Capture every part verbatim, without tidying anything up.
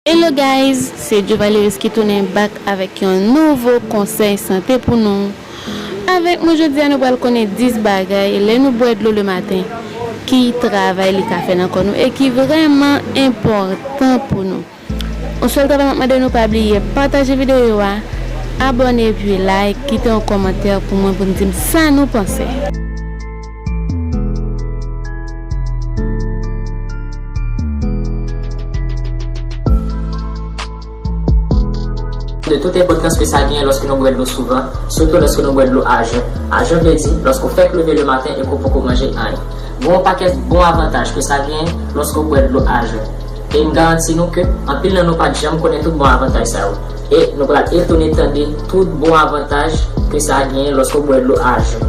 Hello guys, se Joe Valeris ki tounen back avèk yon nouvo konsèy sante pou nou. Avèk mwen jodi a nou pral konnen dis bagay lè nou bwè dlo le maten ki travay li ka fè nan kò nou e ki vrèman enpòtan pou nou. Yon sèl travay m ap mande nou, pa bliye pataje videyo a, abòne epi like, kite yon kòmantè pou mwen pou n di m sa nou panse. De tout enpòtans ke sa genyen lòske nou bwè dlo souvan, sitou lòske nou bwè dlo a jen. A jen vle di lòske w fèk leve le maten e ke w poko manje anyen. Gen yon pakèt bon avantaj ke sa genyen lòske w bwè dlo a jen. E m garanti nou ke anpil nan nou pa t janm konnen tout bon avantaj sa yo. E nou pral etone tande tout bon avantaj ke sa genyen lòske w bwè dlo a jen.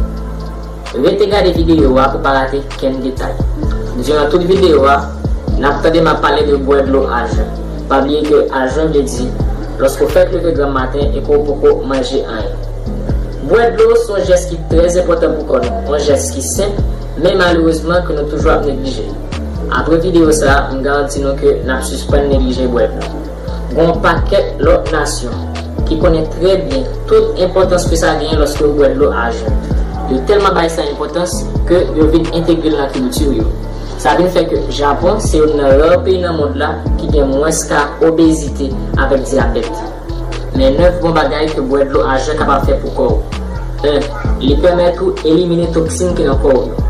Rete gade videyo a pou pa rate kenn detay. Diran tout videyo a, n ap tande m ap pale de bwè dlo a jen. Pa bliye ke a jen vle di lòske w fèk leve granm maten e ke w poko manje anyen. Bwè dlo se yon jès ki trè enpòtan pou kò nou, yon jès ki senp, men malerezman ke nou toujou ap neglije. Apre videyo sa a, m garanti nou ke n ap sispann neglije bwè dlo. Gen yon pakèt lòt nasyon ki konnen trè byen tout enpòtans ke sa genyen lòske yo bwè dlo a jen. Yo tèlman bay sa enpòtans ke yo vin entegre l nan kilti yo. Sa vin fè ke Japon se youn nan rare peyi nan mond la ki gen mwens ka obezite avèk dyabèt. Men nèf bon bagay ke bwè dlo a jen kapab fè pou kò w. En, li pèmèt ou elimine toksin ki nan kò w yo.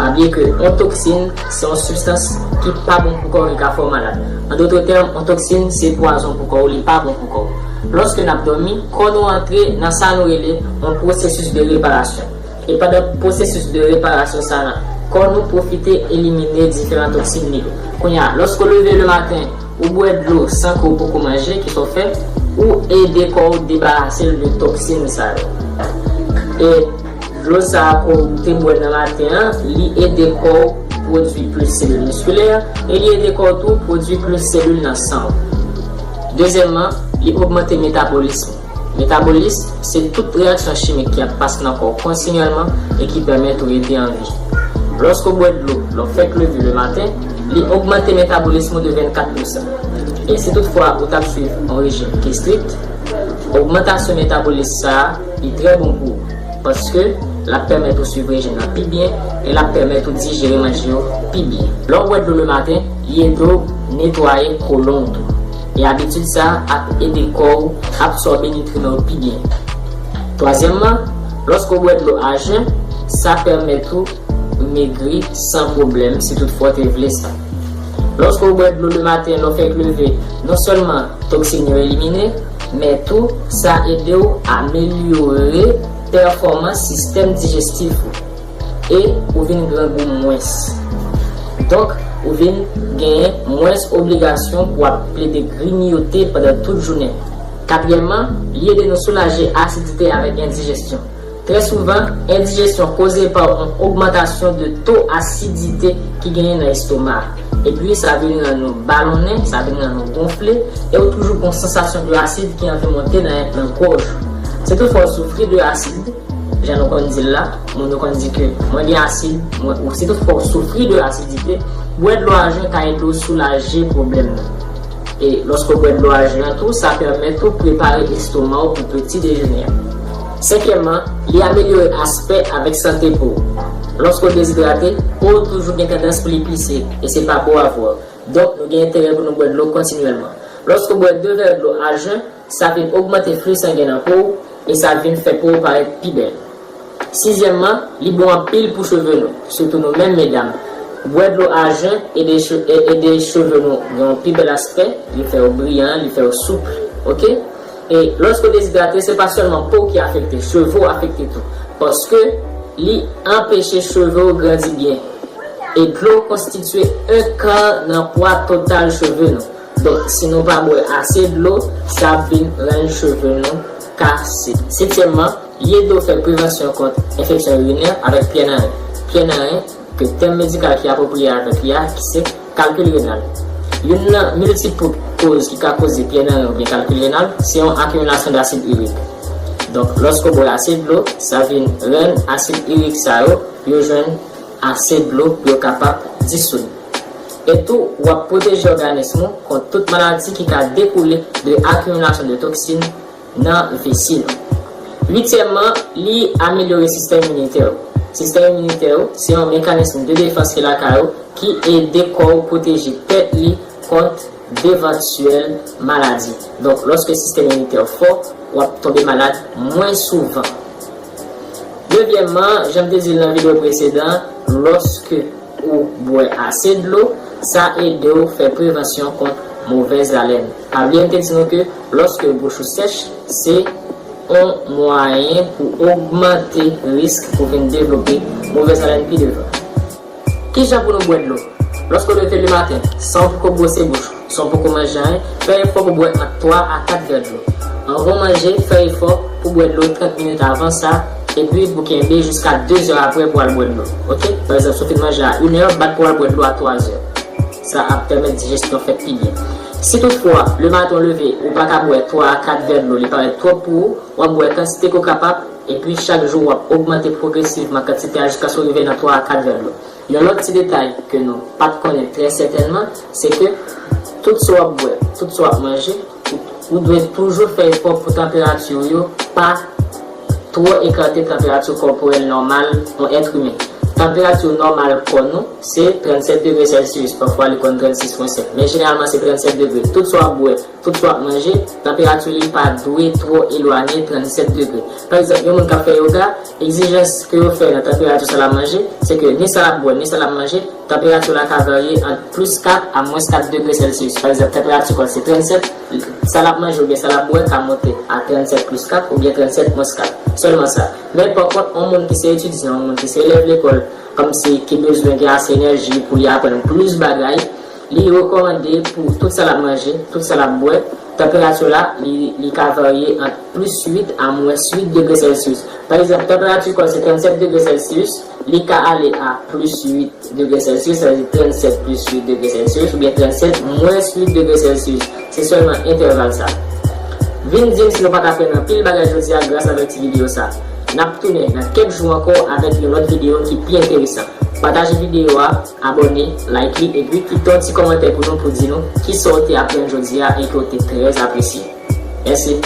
Pa bliye ke yon toksin se yon sibstans ki pa bon pou kò w, ki ka fè w malad. An dotre tèm, yon toksin se pwazon pou kò w, li pa bon pou kò w. Lòske n ap dòmi, kò nou antre nan sa nou rele yon pwosesis de reparasyon. E pandan pwosesis de reparasyon sa a, kò nou pwofite elimine diferan toksin li yo. Kounye a, lòske w leve le maten, ou bwè dlo san ke w poko manje, kisa w fè? Ou ede kò w debarase l de toksin sa yo. E dlo sa a ke w te bwè nan maten an, li ede kò w pwodui plis selil miskilè, e li ede kò w tou pwodui plis selil nan san w. Dezyèmman, li ogmante metabolism. Metabolism se tout reyaksyon chimik ki ap pase nan kò w kontinyèlman e ki pèmèt ou rete an vi. Lòske w bwè dlo lè w fèk leve le maten, li ogmante metabolism ou de vennkat pousan. E si toutfwa ou t ap swiv yon rejim ki estrik, ogmantasyon metabolism sa a, li trè bon pou ou, paske l ap pèmèt ou swiv rejim nan pi byen e l ap pèmèt ou dijere manje yo pi byen. Lè w bwè dlo le maten, li ede w netwaye kolon w tou. E abitid sa a ap ede kò w absòbe nitriman yo pi byen. Twazyèmman, lòske w bwè dlo a jen, sa pèmèt ou megri san pwoblèm si toutfwa w te vle sa. Lòske w bwè dlo le maten lè w fèk leve, non sèlman toksin yo elimine, men tou sa ede w amelyore pèfòmans sistèm dijestif ou. E ou vin grangou mwens. Donk, ou vin genyen mwens obligasyon pou w ap plede grignote pandan tout jounen. Katriyèmman, li ede nou soulaje asidite avèk endijestyon. Trè souvan, endijestyon koze pa yon ogmantasyon de to asidite ki genyen nan estoma. Epi, sa vin rann nou balonnen, sa vin rann nou gonfle, e ou toujou gen yon sansasyon de asid ki anvi monte nan, nan gòj ou. Si toutfwa w soufri de asid, jan nou konn di l la, moun yo konn di ke mwen gen asid, mwen, ou, si toutfwa w soufri de asidite, bwè dlo a jen ka ede w soulaje pwoblèm nan. E lòske w bwè dlo a jen an tou, sa pèmèt ou prepare estoma w pou peti dejene a. Senkyèmman, li amelyore aspè avèk sante po w. Lòske w dezidrate, po w toujou gen tandans pou li plise, e se pa bon avè w. Donk, nou gen enterè pou nou bwè dlo kontinyèlman. Lòske w bwè de vè dlo a jen, sa vin ogmante fli sangen nan po w e sa vin fè po w parèt pi bèl. Sizyèmman, li bon anpil pou cheve nou, sitou nou menm medam. Bwè dlo a jen ede che-, e-, ede cheve nou gen yon pi bèl aspè, li fè yo briyan, li fè yo soup, oke? E lòske w dezidrate, se pa sèlman po w ki afekte, cheve w afekte tou, paske li anpeche cheve w grandi byen. E dlo konstitye en ka nan pwa total cheve nou. Donk, si nou pa bwè ase dlo, sa ap vin rann cheve nou kase. Setyèmman, li ede w fè prevansyon kont enfeksyon irinè avèk pyè nan ren. Pyè nan ren, ke tèm medikal ki apwopriye avèk li a, ki se kalkil renal. Youn nan miltip koz ki ka koze pyè nan ren oubyen kalkil renal, se yon akimilasyon dasid irik. Donk, lòske w bwè ase dlo, sa vin rann asid irik sa yo, yo jwenn ase dlo pou yo kapab disoud. E tou, w ap pwoteje òganis ou kont tout maladi ki ka dekoule de akimilasyon de toksin nan vesi nou. Uityèmman, li amelyore sistèm iminitè ou. Sistèm iminitè ou se yon mekanis de defans ki lakay ou ki ede kò ou pwoteje tèt li kont devantyèl maladi. Donk, lòske sistèm iminitè ou fò, w ap tonbe malad mwen souvan. Dezyèmman, jan m te di l nan videyo presedan, lòske ou bwè ase dlo, sa ede w fè prevansyon kont movèz alèn. Pa bliye m te di nou ke lòske bouch ou sèch, se yon mwayen pou ogmante risk pou vin devlope movèz alèn pi devan. Kijan pou nou bwè dlo? Lòske w leve lematen, san w poko bwose bouch ou, san w poko manje anyen, fè efò pou bwè ant twa a kat vè dlo. Anvan w manje, fè efò pou bwè dlo trant minit avan sa, epi pou kenbe jiska de zè apre pou w al bwè dlo. Oke? Pa egzanp, si w fin manje a inè, bat pou w al bwè dlo a twa zè. Sa ap pèmèt dijestyon fèt pi byen. Si toutfwa, lematen w leve, ou pa ka bwè twa a kat vè dlo, li parèt twòp pou ou, w ap bwè kantite ke w kapab, epi chak jou w ap ogmante pwogresivman kantite a jiskaske w rive nan twa a kat vè dlo. Yon lòt ti detay ke nou pa t konnen trè sètènman, se ke tout sa w ap bwè, tout sa w ap manje, ou, ou dwe toujou fè efò pou tanperati w yo pa twò ekate tanperati kòporèl nòmal yon èt imen. Tanperati nòmal kò nou se trannsèt degre Celsius, pafwa li konn trannsis pwen senk, men jeneralman se trannsèt degre. Tout sa w ap bwè, tout sa w ap manje, tanperati li pa dwe twò elwanye trannsèt degre. Pa egzanp, yon moun k ap fè yoga, egzijans ke yo fè nan tanperati sa l ap manje, se ke ni sa l ap bwè, ni sa l ap manje, tanperati la ka varye ant plis kat a mwens kat degre Celsius. Pa egzanp, tanperati kò l se trannsèt, sa l ap manje oubyen sa l ap bwè ka monte a trannsèt plis kat oubyen trannsèt mwens kat. Sèlman sa. Men pa kont, yon moun ki se etidyan, yon moun ki se elèv lekòl, kòmsi ki bezwen gen ase enèji pou li aprann plis bagay, li rekòmande pou tout sa l ap manje, tout sa l ap bwè, tanperati la, li, li ka varye ant plis uit a mwens uit degre Celsius. Pa egzanp, tanperati kò l se trannsèt degre Celsius, li ka ale a plis uit degre Celsius, sa vle di trannsèt plis uit degre Celsius, oubyen trannsèt mwens uit degre Celsius. Se sèlman entèval sa. Vin di m si nou pa t aprann anpil bagay jodi a gras avèk ti videyo sa. N ap tounen nan kèk jou ankò avèk yon lòt videyo ki pi enteresan. Pataje videyo a, abòne, like li, epi kite yon ti kòmantè pou nou pou di nou kisa w te aprann jodi a e ke w te trè apresye. Mèsi.